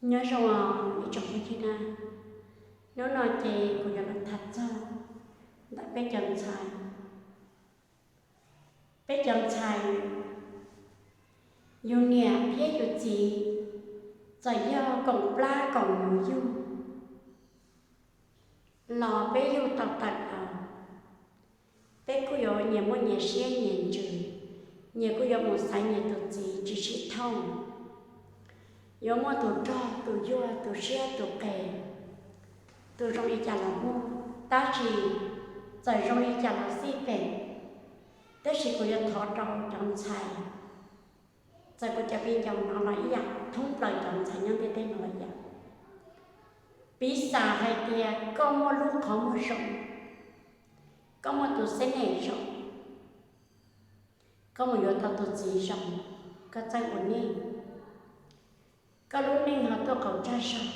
Nyob zoo ib tsoom phooj ywg na, hnub no ces kuv yuav los tham txog ntawm peb cov ntxhais. Peb cov ntxhais, yus niam thiab yus txiv, txawm yog koom plab koom nyuv yug los peb yug tau tawm los, peb kuj yuav nyias muaj nyias siab nyias ntsws, nyias kuj yuav mus xaiv nyias tus txiv tsis sib thooj. Yuav muaj tus rog tus yuag tus siab tus qes, tus zoo li cas los muaj, tab sis txawm zoo li cas los xij peem, tab sis kuv yuav thov rau cov ntxhais, txawm kuv cov viv ncaus no los ib yam, thoob plaws cov ntxhais nyob ntiaj teb no los ib yam. Piv xam hais tias koj muaj lub qhov muag zoo, koj muaj tus xib neej zoo, koj mus yuav tau tus txiv zoo, koj txawj ua neej, koj lub neej ho tuaj qaum tsaj zog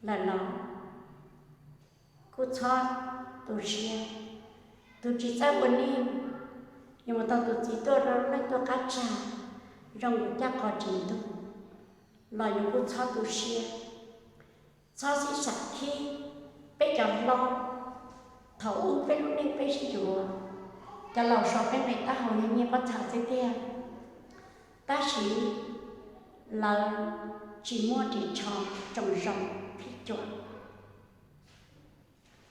lawm los kuj txhob tu siab. Tus tsis txawj ua neej, yuav mus tau tus txiv tuaj leej tuaj qab tsag, zoo yus caj qos tsis ntug los yus kuj txhob tu siab, txhob sib sam khib. Peb cov hlob, thaum ub peb lub neej peb sib yuav, cov laus so peb nqe taub hau yog nyiaj pob txha xwb tiag, tab sis lawv tsis muaj ris tsho tsoom zoo phij cuam,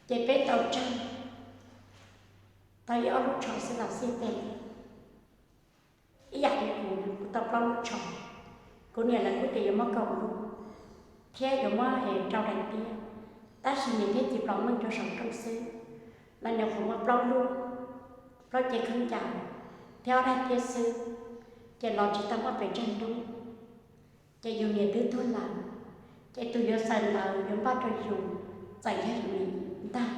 ces peb tau tsawg tau ib ob lub tsho xwb los xij peem. Ib yam li kuv, kuv tau plaub lub tsho, kuv niam lawv kuj tias yuav muab kaum lub thiab yuav muab rau daim tiab, tab sis niam thiab txiv plos meej rau saum rooj xwb, los nyuam qhuav muab plaub lub, plaub ce khaub ncaws thiab ob daim tiab xwb, ces los tsis tau muaj pes tsawg hnub, ces yus niam twb tuag lawm, ces tus yuav xaws ntawv yuav npaj rau yus txawm yog yus niam ntag.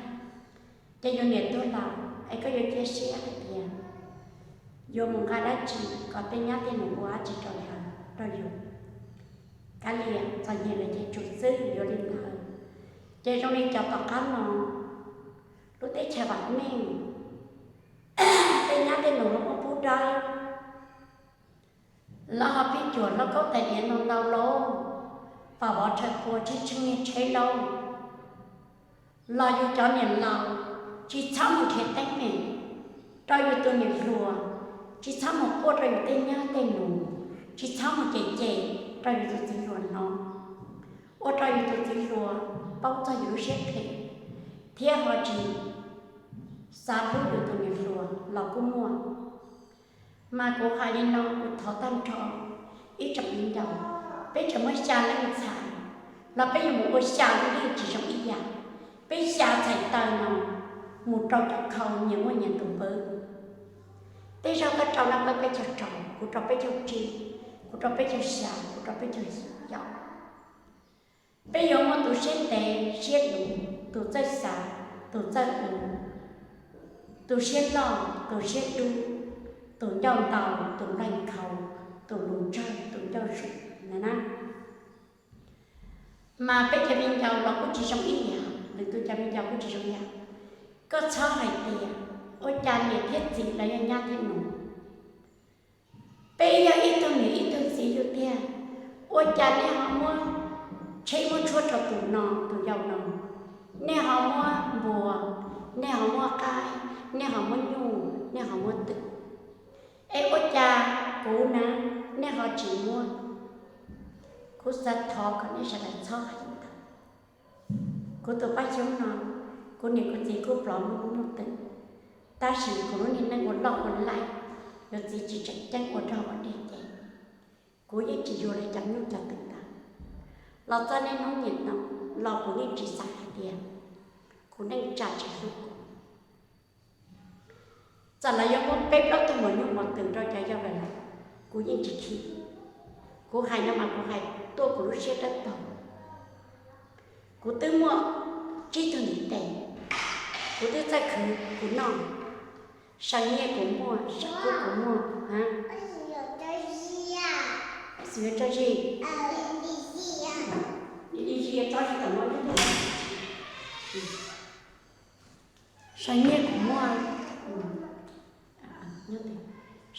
Ces yus niam tuag lawm es koj yuav cia siab hais tias yuav mus nqa dab tsi kom tej nyab tej nus ua dab tsi rau lawv rau yus. Kav liam, txom nyem lawm ces tsum xwb, yuav li ntawd. Ces zoo li cov tom qab no, lub teb chaws vam meej, tej nyab tej nus ho muaj pub dawb, lawv ho phij cuam lauj kaub tais diav ntau ntau lauj, pam vov rhawv pua tsheb tsheej niag tsheb lauj, los yus cov niam laus tsis txhob mus nrhiav teeb meem rau yus tus niam hluas, tsis txhob mus quaj rau yus tej nyab tej nus, tsis txhob mus cem cem rau yus tus txiv hluas hnov, ua rau yus tus txiv hluas paub txog yus lub siab phem thiab ho tsis xav hlub yus tus niam hluas los kuj muaj. Mas kuv hais li no kuv thov tag nrho ib tsoom viv ncaus, peb tseem muaj xya leej ntxhais los peb yuav mus ua xya lub neej tsis zoo ib yam. Peb xya txhais taw no mus rau cov khau nyias muaj nyias tus npawb. Tej zaug koj rau nab pawb peb caug rau, kuv rau peb caug tsib, kuv rau peb caug xya, kuv rau peb caug yau. Peb yuav muaj tus siab ntev siab luv, tus txawj xav, tus txawj ua, tus siab loj tus siab dub, tus ncauj ntau, tus nplaig nkhaus, tus lus ntsawg, tus ncauj zuj na. Mas peb cov viv ncaus los kuj tsis zoo ib yam, lwm tus cov viv ncaus kuj tsis zoo ib yam. Koj txhob hais tias ua cas niam thiab txiv los yog nyab thiab nus, peb yog ib tug niam ib tug txiv yus tiag, ua cas nej ho muab tsheb muab tshuaj rau tus no tus yau no, nej ho muab npua, nej ho muab qaib, nej ho muab nyuj, nej ho muab twm, es ua cas kuv na nej ho tsis muab? Kuv xav thov kom nej sawv daws txhob hais li ntawd. Kuv tus paj xyoob no, kuv niam kuv txiv kuj plov muaj nyuj twm, tab sis kuv lub niag neej ua loj ua laij, yuav txiv tsis tseem ceeb ua rog ua dej ces kuv yeej tsis yuav li cov nyuj cov twm ntawd. Los txog niaj hnub niam no los kuv yeej tsis xav hais tias kuv neej tsa tsis hlub kuv. Txawm lawv yuav muab peb plaub tug mos nyuj mos twm rau cov yau lawm los kuv yeej tsis khib. Kuv hais no mas kuv hais tuaj kuv lub siab dawb paug. Kuv twb muaj tsib tug ntiv tes, kuv twb txawj khwv kuv noj. Saw nyiaj kuv muaj, saw kub kuv muaj. Xwm yuav tso zis, tso zis tom no. Saw nyiaj kuv muaj,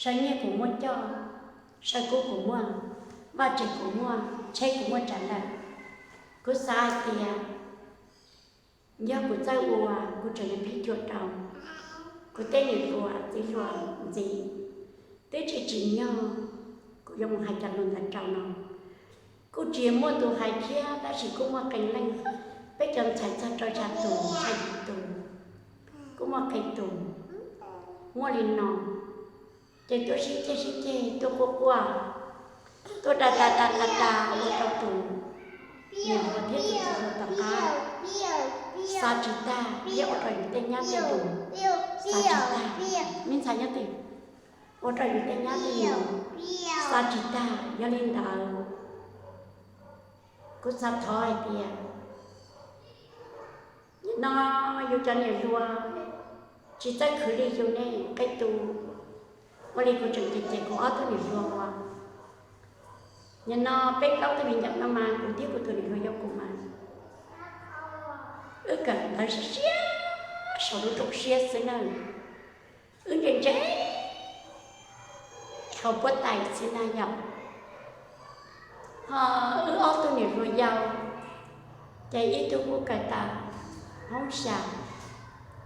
saw nyiaj kuv muaj coj, saw kub kuv muaj. Vaj tsev kuv muaj, tsheb kuv muaj tsawv lawm. Kuv xav hais tias yog kuv txawj ua, kuv tseem yuav phij cuam rau kuv tej niam hluas txiv hluas ntxiv, twb tsis tsim nyog kuv yuav mus hais cov lus ntawd rau no. Kuj tsis muaj tus hais thiab, tab sis kuj muaj qee leej, peb cov ntxhais txog rau xya tus, xya yim tus, kuj muaj qee tus muaj li no. Ces tuaj sib ceg sib ceg, tuaj quaj quaj, tuaj da da da da da ua rau tus niam hluas thiab tus txiv hluas tom qab xav tsis tag, thiab ua rau yus tej nyab tej nus xav tsis tag. Me ntxhais nyob twg? Ua rau yus tej nyab tej nus xav tsis tag. Yog li ntawd, kuv xav thov hais tias nim no yus cov niam hluas tsis txawj khwv li yus ne, qee tus ua li kuv tseem cem cem kuv ob tug niam hluas ua. Nim no peb plaub tug viv ncaus no mas kuv thiab kuv tus niam hluas yau kuv mas wb kawm ntawv siab siab saum lub rooj siab xwb na. Wb ntse ntse hauv puab tais xwb na yom. Ho wb ob tug niam hluas yau, ces ib tug kuj kawm tas hoob xya,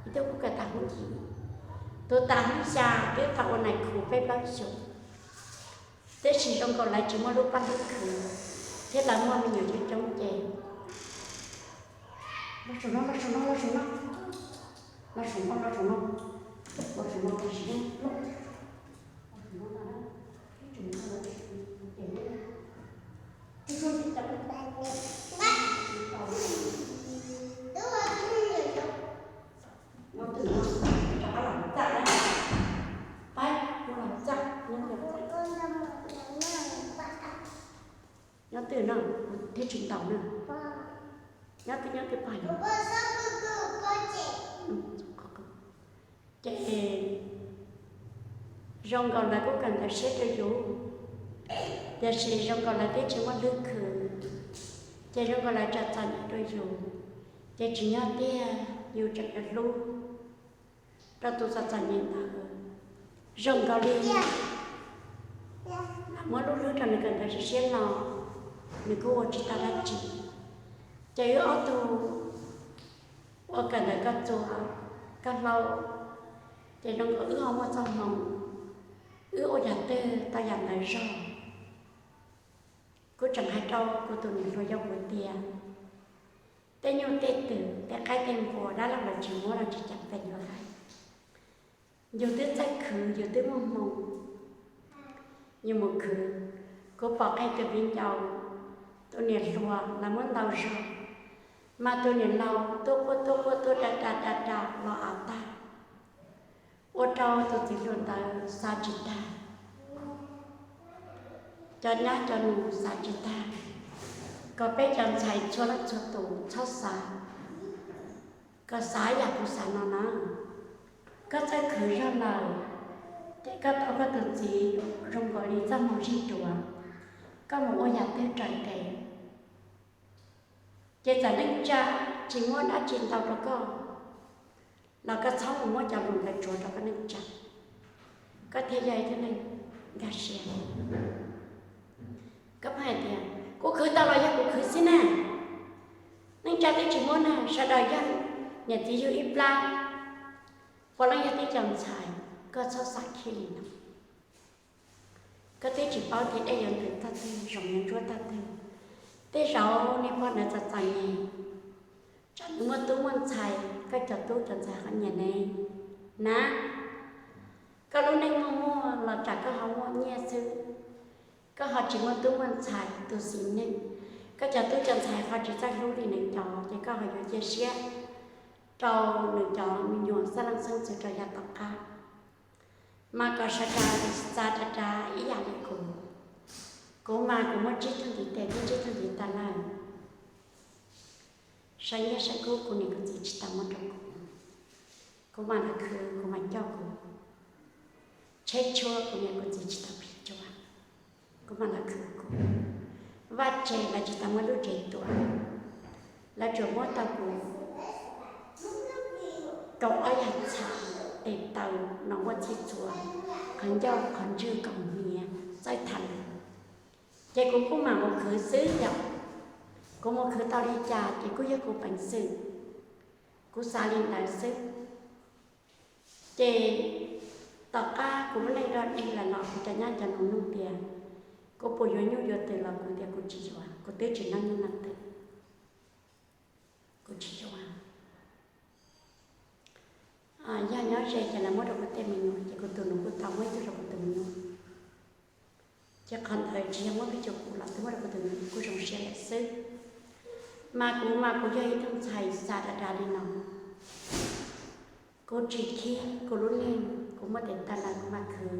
ib tug kuj kawm tas hoob yim. Tus tas hoob xya twb tau ua nais khu peb plaub xyoos, tiam sis zoo nkaus lawv tsis muaj lub paj hlwb khwv, thiab lawv muaj me nyuam coob coob ces los saum no, los saum no, los saum no, los saum no, los saum no, los saum no, los saum no. Nyob twg no, rov qab los txaj na. Pab, los txaj, nyob twg txaj. Nyob twg no, kuv thiaj tsis ntaus na. Nyob twg, nyob twg pab. Ces zoo nkaus lawv kuj kawm ntawv siab rau yus, tiam sis zoo nkaus lawv twb tsis muaj hlwb khwv, ces zoo nkaus lawv tso txom nyem rau yus, ces tsim nyog tiag yus tseem yuav hlub rau tus txom txom nyem ntawd zoo nkaus li lawv muab lub hlwb rau nws kawm ntawv siab siab no, nws kuj ua tsis tau dab tsi. Ces wb ob tug ua kawm ntawv koj txuas koj hlau, ces zoo nkaus wb ho muaj txoj hmoo, wb ua yam twg tau yam ntawd zog. Kuv tseem hais rau kuv tus niam hluas yau kuv tias, tej nyuj tej twm, tej qaib tej npua dab laug lawv tsis muab los tsis ceev pes yuav hais. Yus twb txawj khwv, yus twb muaj hmoo, yus mus khwv. Kuv pom qee tus viv ncaus, tus niam hluas lawv muab ntaus zog, mas tus niam laus tuaj quaj tuaj quaj tuaj da da da da los av tag, ua rau tus txiv hluas ntawd xav tsis tag. Cov nyab cov nus xav tsis tag, kom peb cov ntxhais txhua leej txhua tus txhob xav, kom xav yam kuv xav no na. Koj txawj khwv zog lawm, ces koj tau koj tus txiv zoo nkaus li txoj hmoo zij duav, koj mus ua yam twg raws nraim, ces txawm neej tsa tsis muab dab tsi ntau rau koj los koj txhob mus muab cov lus ntawd tsuav rau koj neej tsa, koj thiaj yog ib tug neeg nkag siab. Koj pheej hais tias kuv khwv tau los yog kuv khwv xwb na, neej tsa twb tsis muab na, sawv daws yog niam txiv yug ib plab, puav leej yog tib co ntxhais, koj txhob xav khib li no. Koj twb tsis paub tias dej yuav ntws tag twg, zoov yuav ntsuab tag twg. Tej zaum niag pog ntawd txom txom nyem, tsam nws muaj tub muaj ntxhais, koj cov tub cov ntxhais ho nyiam ne na. Koj lub neej muaj muaj los tsam koj ho muaj nyiaj xwb, koj ho tsis muaj tub muaj ntxhais tu siv neej, koj cov tub cov ntxhais ho tsis txawj hlub li nws cov, ces koj ho yuav cia siab rau nws cov me nyuam xeeb leej xeeb ntxwv rau yav tom qab. Mas kom sawv daws txav dav dav ib yam li kuv. Kuv mas kuv muaj tsib tug ntiv tes thiab tsib tug ntiv taw lawm. Saib nyiaj saib kub kuv niam kuv txiv tsis tau muab rau kuv. Kuv mam los khwv, kuv mam coj kuv. Tsheb tshuab kuv niam kuv txiv tsis tau phij cuam, kuv mam los khwv kuv. Vaj tsev lawv tsis tau muab lub tsev tuav, lawv tsuas muab tau kuv kaum ob yam txhais, tes taw, no muaj txhij txhua, qhov ncauj qhov ntswg kaum hniav, txawj tham lus. Ces kuv kuj mam mus khwv xwb yom. Kuv mus khwv tau li cas ces kuj yog kuv peev xwm, kuv xav li ntawd xwb. Ces tom qab kuv lub neej dog dig lawm los kuv cov nyab cov nus nug tias kuv puas yuav nyuj yuav twm los kuv tias kuv tsis yuav, kuv twb tsis noj nyuj noj twm, kuv tsis yuav. Yog nyob ze ces lawv muab rau kuv tej me nyuam, ces kuv tus nus kuj tau muab ib tug rau kuv tus me nyuam. Ces qhov ntawd tsis yog muab peb caug kuv los twb muab rau kuv tus nus, kuv zoo siab lawm xwb. Mas kuv mas kuv yog ib tug ntxhais xav dav dav li no, kuv tsis khib kuv lub neej, kuv muaj tes taw lawm kuv mam khwv.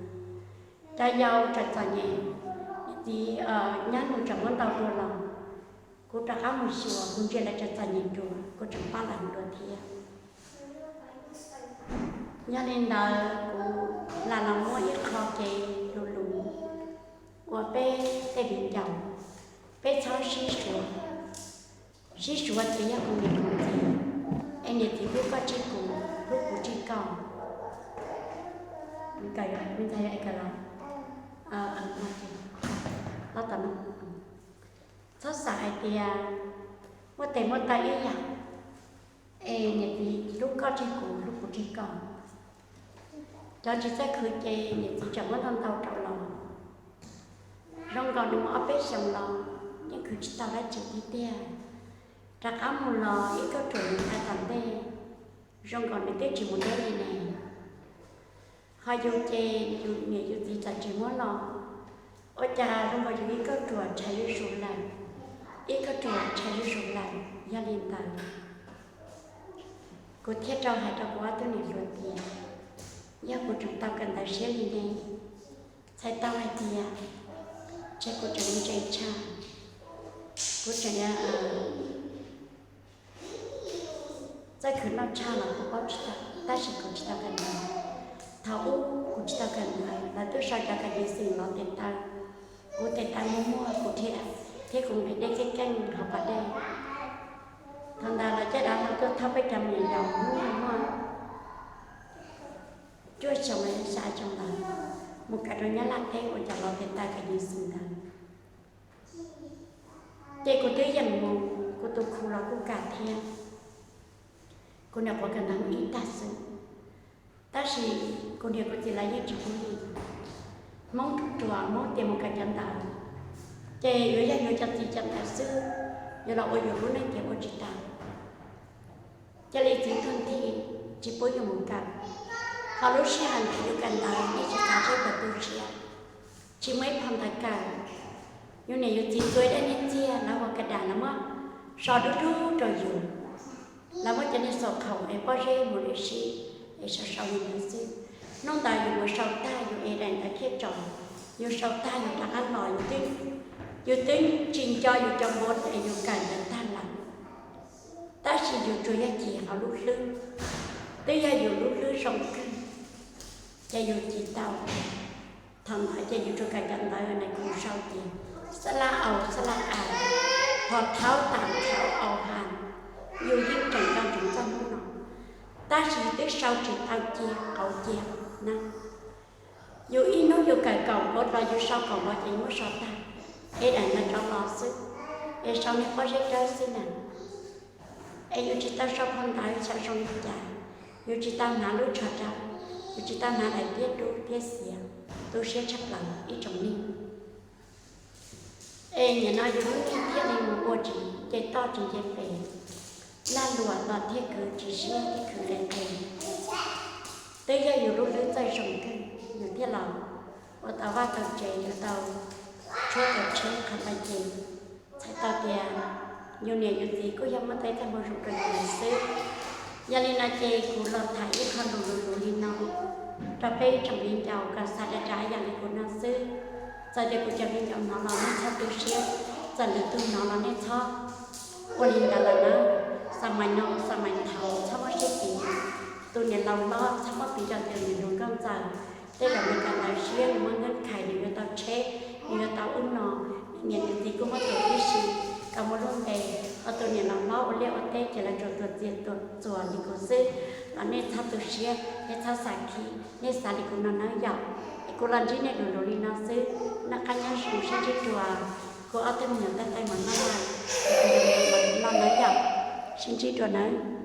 Cov yau tseem txom nyem, niam txiv nyab nus tseem muab ntau dua los kuv rov qab mus xyuas, kuv ntsia lawv tseem txom nyem dua, kuv tseem pab lawv dua thiab. Yog li ntawd kuv lam los muab ib qho kev lus lus ua peb tej viv ncaus, peb txhob sib suav. Sib suav ces yog kuv niam kuv txiv, es niam txiv hlub koj tsis kuv, hlub kuv tsis koj. Txhob xav hais tias muaj tes muaj taw ib yam, es niam txiv hlub koj tsis kuv, hlub kuv tsis koj. Cov tsis txawj khwv ces niam txiv tseem muab ntau ntau rau los, zoo nkaus nws mus ob peb xyoos los yeej khwv tsis tau dab tsi tiag tiag. Rov qab mus los ib kauj ruam nws ntshai tom ntej, zoo nkaus nws twb tsis mus deb li ne. Ho yus ces yus niam yus txiv txawm tsis muab los, ua cas zoo nkaus yus ib kauj ruam tshav zuj zus lawm, ib kauj ruam tshav zuj zus lawm. Yog li ntawd kuv thiaj rau hais rau kuv ob tug niam hluas tias, yog kuv tseem tau kawm ntawv siab li ne, txhais tau hais tias ntshe kuv tseem ntse tshaj, kuv tseem txawj khwv noj tshaj los kuv paub tsis tau, tab sis kuv tsis tau kawm ntawv. Thaum ub kuv tsis tau kawm ntawv, lawv twb sau cov kab lis xees los tes taw, kuv tes taw muaj muaj kuv thiab, thiab kuv nqis dej keej keej hauv pas dej. Thaum ntawd lawv caj dab los tuaj thauj peb cov me nyuam yaus hnub nyoog muaj cuaj xyoo los yog xya xyoo ntawd, mus kawm rau Nyab Laj teb ua cov los tes taw kab lis xees ntawd. Ces kuv twb yeem mus, kuv tus khu los kuj kam thiab. Kuv niam quav kawm ntawv ib tag xwb, tab sis kuv niam kuv txiv lawv yeej tsis pub li. Hmoob ruam ruam, Hmoob tias mus kawm cov ntawd, ces yuav yog yuav cov txiv cov ntawd xwb, yuav los ua yus lub neej ces ua tsis tau. Cia li txiv tuag nthi, tsis pub yus mus kawm. Ho lub sij hawm ntawd yus kawm ntawv yeej tsis xav seb puas tu siab, tsis muaj ib phau ntawv kawm. Yus niam yus txiv txua ib daim nyiaj txiag, lawv ua ka dam, lawv muab so dub dub rau yus, lawv muab cov niag xaum qhaum es pob zeb mus li sib, es sau sau li ntawd xwb. Hnub ntawd yus mus sau tag yus es daim ntawv thiaj tso, yus sau tag yus rov qab los, yus twb tsis nco yus cov npua es yus kawm ntawv tag lawm. Tab sis yus tsuas yog cim hauv lub hlwb, twb yog yus lub hlwb zoo kawg, ces yus cim tau. Thaum ntawd ces yus tsuas kawm cov ntawv na, kuv sau ces xab laj au xab laj a, ho thaub tas thaub au ha, yus yeej tseem nco ntsoov txoj hnub no. Tab sis twb sau tsis tau cia qauv cia na. Yus ib hnub yus kawm kaum npav los yus sau kaum npav ces yus muab sau tag, es daim ntawv rov los xwb, es sau niag pob zeb dawb xwb na. Es yus tsis tau sau phau ntawv xyaw zoo li cas, yus tsis tau hnav lub tsho dawb, yus tsis tau hnav daim tiab dub tiab xiav, tu siab tshaj plaws ib tsoom neeg. Es nim no yus lub neej thiaj li mus ua tsis nce toj tsis nce pes, lag luam los thiaj khwv tsis siab thiaj khwv nqes nqes. Twb yog yus lub hlwb txawj zoo kawg yus thiaj los ua tau vaj tau tsev, yuav tau tshuab tau tsheb qhov ntawd ces txhais tau tias yus niam yus txiv kuj yog muab tau ib txoj hmoo zoo rau yus lawm xwb. Yog li no ces kuv los tham ib qho lus lus lus li no rau peb ib tsoom viv ncaus kom xav dav dav yam li kuv no xwb. Txawm tias kuv cov viv ncaus hnov los nej txhob tu siab, txawm lwm tus hnov los nej txhob ua li ntawd lawm na. Xa mais no xa mais thaud txhob muab siab piv, tus niam laus hlob txhob muab piv rau tus niam hluas nkauj ntxawm. Tej zaum nws kawm ntawv siab, nws muaj nkauj khais, nws yuav tau tsheb, nws yuav tau ub no, nws niam nws txiv kuj muab tes tib si kom muaj lub npe. Ho tus niam laus hlob ua liaj ua teb ces lawv tsuas tuam txias tuam txuas li kuv xwb. Los nej txhob tu siab, nej txhob xav khib, nej xav li kuv no nawb yom. Es kuv los ntsib nej lus lus li no xwb, noj qab nyob zoo, sib ntsib dua. Kuv ob tug me nyuam ntawd tais mas noj, noj na yom. Sib ntsib dua nawb.